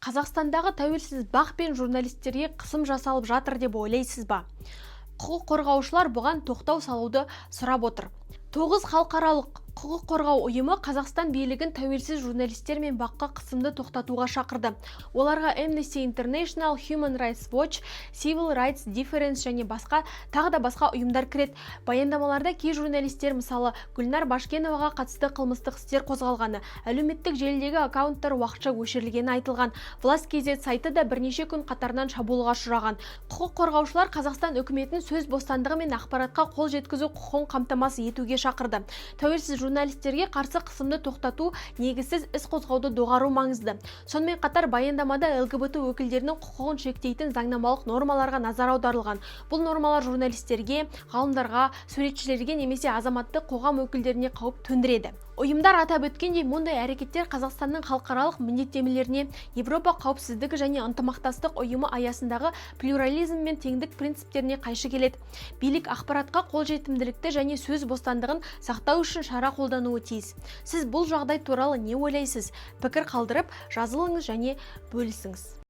Қазақстандағы тәуелсіз БАҚ пен журналистерге қысым жасалып жатыр деп ойлайсыз ба? Құқық қорғаушылар бұған тоқтау салуды сұрап отыр. Тоғыз халықаралық құқық қорғау ұйымы Қазақстан билігін тәуелсіз журналистер мен БАҚқа қысымды тоқтатуға шақырды. Оларға Amnesty International, Human Rights Watch, Civil Rights Defense және басқа, тағы да басқа ұйымдар кіреді. Баяндамаларда кей журналистер, мысалы, Гүлнар Башкеноваға қатысты қылмыстық істер қозғалғаны, әлеуметтік желідегі аккаунттар уақытша өшірілгені айтылған. Власть kz сайты да бірнеше күн қатарынан шабуылға ұшыраған. Құқық қорғаушылар Қазақстан үкіметін сөз бостандығы мен ақпаратқа қол жеткізу құқығын қамтамасыз етуге шақырды. Тәуелсіз журналистерге қарсы қысымды тоқтату, негізсіз іс қозғауды доғару маңызды. Сонымен қатар баяндамада ЛГБТ өкілдерінің құқығын шектейтін заңнамалық нормаларға назар аударылған. Бұл нормалар журналистерге, ғалымдарға, суретшілерге немесе азаматтық қоғам өкілдеріне қауіп төндіреді. Ұйымдар атап өткендей, мұндай әрекеттер Қазақстанның халықаралық міндеттемелеріне, Еуропа қауіпсіздігі және ынтымақтастық ұйымы аясындағы плюрализм мен теңдік принциптеріне қайшы келеді. Билік ақпаратқа қолжетімділікті және сөз бостандығын сақтау үшін шара қолдануы тиіс. Сіз бұл жағдай туралы не ойлайсыз? Пікір қалдырып, жазылыңыз және бөлісіңіз.